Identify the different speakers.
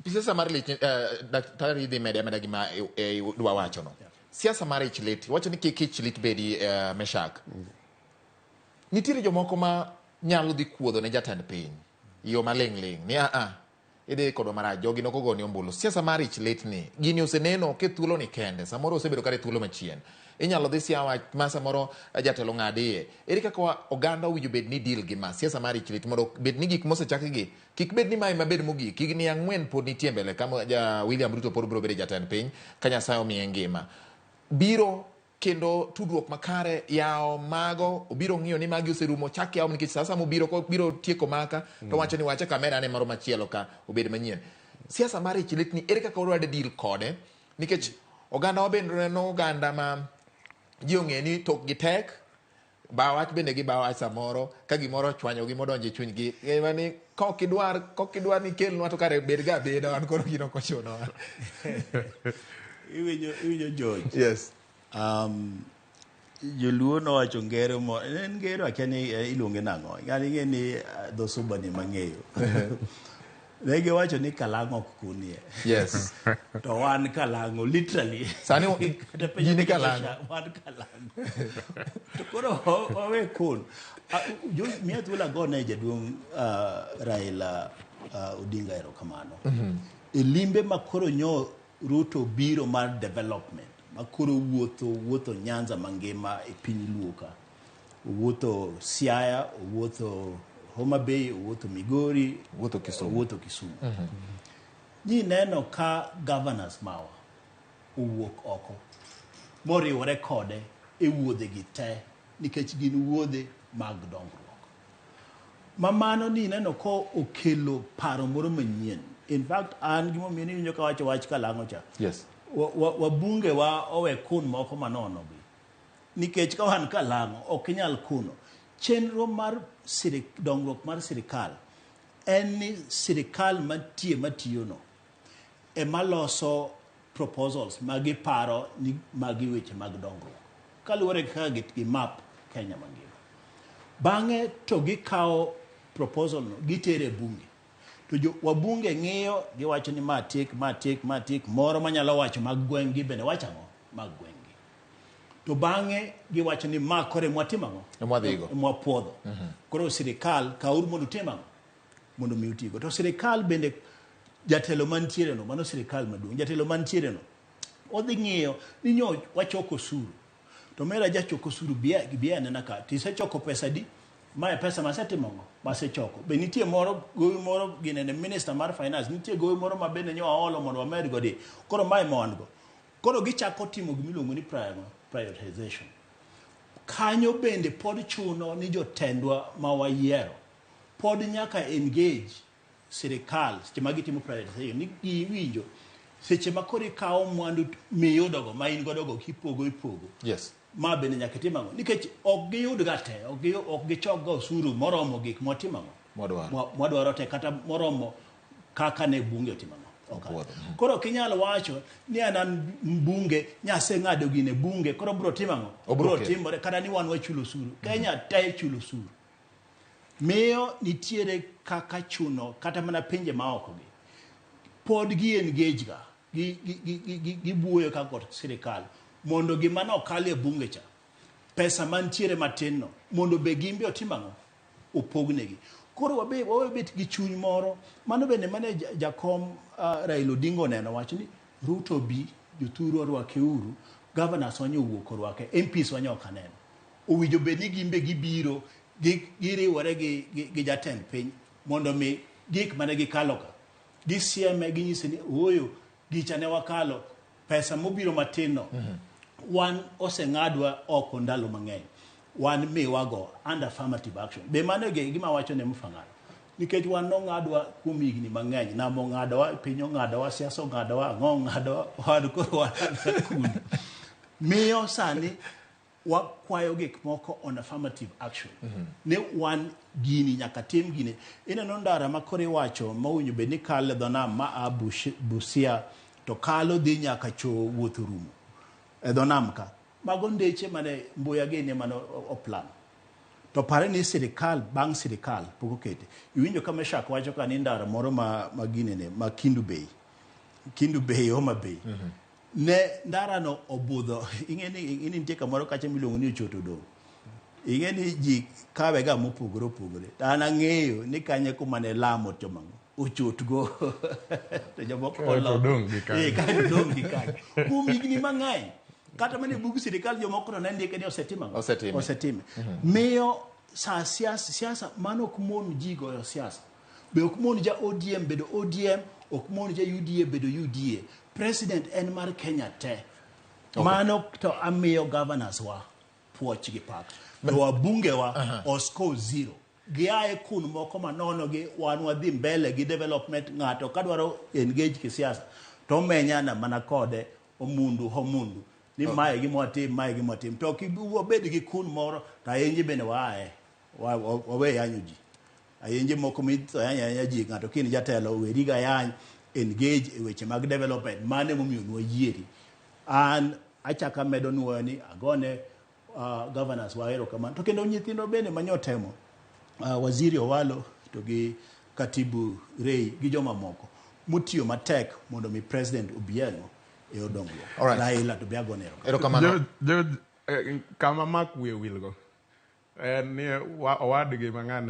Speaker 1: Siasa mar lich, daktari dhi mede ameda gima dwa wacho no. Siasa mar ich lit, wacho ni kik ich lit bedi, Meshak. Nitiere jomoko ma nyalo dhi kuodho ne jatend piny yo maling' ling' ni a idhi kodwa marach, jogi nokogoni ombulu. Siasa mar ich lit ni gini oseneno ok e thuolo ni kende, samoro osebedo kata e thuolo machien. Inyalo dhi siawa ma samoro jatelo ng'adiye. Ere kaka oganda owinjo bed ni deal gi ma siasa mar ich lit mondo bed ni gik mosechakgi kik bed ni mae mabed mogik. Higni 4 pod nitie mbele kama ja William Ruto pod biro bedo jatend piny ka Nyasaye omiye ngima. Biro kendo tudruok makare yawo mago obiro ng'iyo ni magi oserumo chak yawo nikech sasa mobiro ko biro tieko maka to wacho ni wacha kamera ne moro machielo ka obed manyien. Siasa mar ich lit ni ere kaka wadwa deal kode nikech oganda wa bende neno oganda ma ji ong'e ni tokgi tek ba wach bende gi ba wach samoro ka gimoro ochwanyogi modonjo e chunygi ema ni ka ok idwar ni kelnwa to kare bed ga abeda wan koro gino ok ochunowa.
Speaker 2: Iwinjo George.
Speaker 1: Yes.
Speaker 2: Joluo nowacho ngero mo, en ngero akia ni iluonge nang'o. Ng'ani ing'e ni dho suba ni mang'eyo. Ne giwacho ni kalang'o ok kunie. To wan kalang'o literally.
Speaker 1: Sani
Speaker 2: Kata penjo
Speaker 1: ji ni
Speaker 2: ni
Speaker 1: kalang'o.
Speaker 2: Wan kalang'o. To koro wawe kun. Miya thuolo agone jaduong' Raila Odinga erokamano. E limbe ma koro nyo Ruto biro mar development ma koro wuotho Nyanza mangima e piny Luo ka. Owuotho Siaya, owuotho Homa Bay, owuotho Migori,
Speaker 1: owuotho Kisumu.
Speaker 2: Owuotho Kisumu. Nyi neno ka governors mawa owuok oko moriwore kode e wuodhe gi te nikech gin wuodhe mag dongruok. Ma mano ni neno ko okelo paro moro manyien. In fact, an gimomiyo ni iwinjo ka wacho wach kalang'o cha. Wabunge wa owe kun moko manono gi. Nikech ka wan kalang'o, ok inyal kuno. Chenro mar dongruok mar sirikal en ni sirikal mantie matiyono ema loso proposals ma giparo ni magi weche mag dongruok. Kaluwore gi kaka gi map Kenya mangima. Bang'e to gikawo proposal no gitere e bunge. To jo wabunge ng'iyo giwacho ni ma tik, ma tik, ma tik, moro manyalo wacho mag gweng' gi bende wacho ang'o? Mag gweng' gi. To bang'e giwacho ni ma koro ema watimo ang'o?
Speaker 1: Ema wadhigo.
Speaker 2: Ema wapuodho. Koro sirikal kauru mondo utim ang'o? Mondo mi utigo. To sirikal bende jatelo mantiere no, mano sirikal maduong', jatelo mantiere no, odhi ng'iyo ni nyo wachoko osuru. To mera jachoko osuru bi anena ka, tisechoko pesa di? Mae pesa masetimo ang'o? Masechoko. Be nitie moro, gowi moro ginene minister mar finance, nitie gowi moro ma bende nyo waolo mondo wamed godi. Koro mae ma wan go. Koro gichako timo gimiluongo ni prioritization. Kanyo bende pod chuno ni jotendwa ma wayiero pod nyaka engage sirikal seche ma gitimo prioritization ni giwinjo seche ma koro ikawo mwandu miyudogo ma in godogo kipogo ipogo. Ma bende nyaka itim ang'o? Nikech ok giyud ga te, ok gichok ga osuru moromo gik mwatimo ang'o?
Speaker 1: Mwadwaro.
Speaker 2: Mwadwaro te kata moromo kaka ne bunge otimo ang'o? Okalo.
Speaker 1: Opuodho.
Speaker 2: Koro ok inyal wacho ni an an mbunge, nyaseng'ado gine bunge, koro bro timo ang'o?
Speaker 1: Obro
Speaker 2: Bro
Speaker 1: kelo.
Speaker 2: timore kata ni wan wachulo osuru. Kenya te chulo osuru. Miyo nitiere kaka chuno kata mana pinje maoko gi. Pod gi engage ga, gibuoyo kaka kod sirikal mondo gima nokal e bunge cha, pesa mantiere matin no, mondo be gimbe otim ang'o? Opognegi. Koro wabe bet gi chuny moro, mano bende mane jakom Raila Odinga oneno wacho ni Ruto bi, jothuru orwake uru, governors wanyo owuok orwake, MPs wanyo ok aneno. Owinjo bed ni gimbe gibiro, giriwore gi jatend piny mondo mi gik mane gikalo ka, gisieme, ginyise ni ooyo, gicha ne wakalo, pesa mobiro matin no, wan oseng'adwa oko ndalo mang'eny, wan miwago under affirmative action. Be mano e gima wacho ne Mfang'aro? Nikech wan nong'adwa kuom higni mang'eny, nam ong'adowa, piny ong'adowa, siasa ong'adowa, ang'o ong'adowa, wan koro wan kuno. Miyo sani wakwayo gik moko on affirmative action. Ni wan gini nyaka tim gini. Ineno ndara ma koro iwacho ma owinjo bed ni kalo e dho nam ma a Busia to kalo dhi nyaka cho wuoth orumo e dho nam ka. Mago ndeche mane Mbuya gini mane oplan. To pare ni sirikal bang' sirikal pok okete. Iwinjo ka Meshak wacho ka ni ndara moro ma, ma ginene, ma Kindu Bay. Kindu Bay, Homa Bay. Ne ndara no obudho. Ing'e ni ing'e ni nitie kamoro kacha miluongo ni Ochoto Dong. Ing'e ni ji kawe ga mopogore opogore. To an ang'eyo ni kanye kuma ne lamo timo ochotgo. To jomoko
Speaker 3: Kae to odong' gi kanyo.
Speaker 2: Eh, kae to odong' gi kanyo. Kuom higni mang'eny, kata mana e bug sirikal jomoko to ne ndike ni osetim ang'o?
Speaker 1: Osetime.
Speaker 2: Osetime. Miyo sa siasa, siasa mano ok mon ji goyo siasa. Be ok mon ja ODM bedo ODM, ok mon ja UDA bedo UDA. President en mar Kenya te. Mano to amiyo governors wa puoch gi pak. To wabunge wa o score zero. Giaye kun moko manono gi wan wadhi mbele gi development ng'ato kadwaro engage kisiasa to omenyana mana kode omundu homundu ni mae gima watim mae gima watim to ok wabed gi kun moro to ayenje bende waaye wawe yanyo ji ayenje moko mitho yanya yanya ji ng'ato kin jatelo weri ga yany engage e weche mag development mano emomiyo nwayieri an achako amedo nuoyo ni agone governors wa erokamano to kendo nyithindwa bende manyotemo waziri Owalo to gi katibu Ray gi joma moko motiyo matek mondo mi president obi ang'o e yor dongruok
Speaker 1: Alright.
Speaker 2: Raila to be agone erokamano
Speaker 1: Erokamano.
Speaker 3: George, kama mak wiye wilgo en ni owadgi ma ng'ane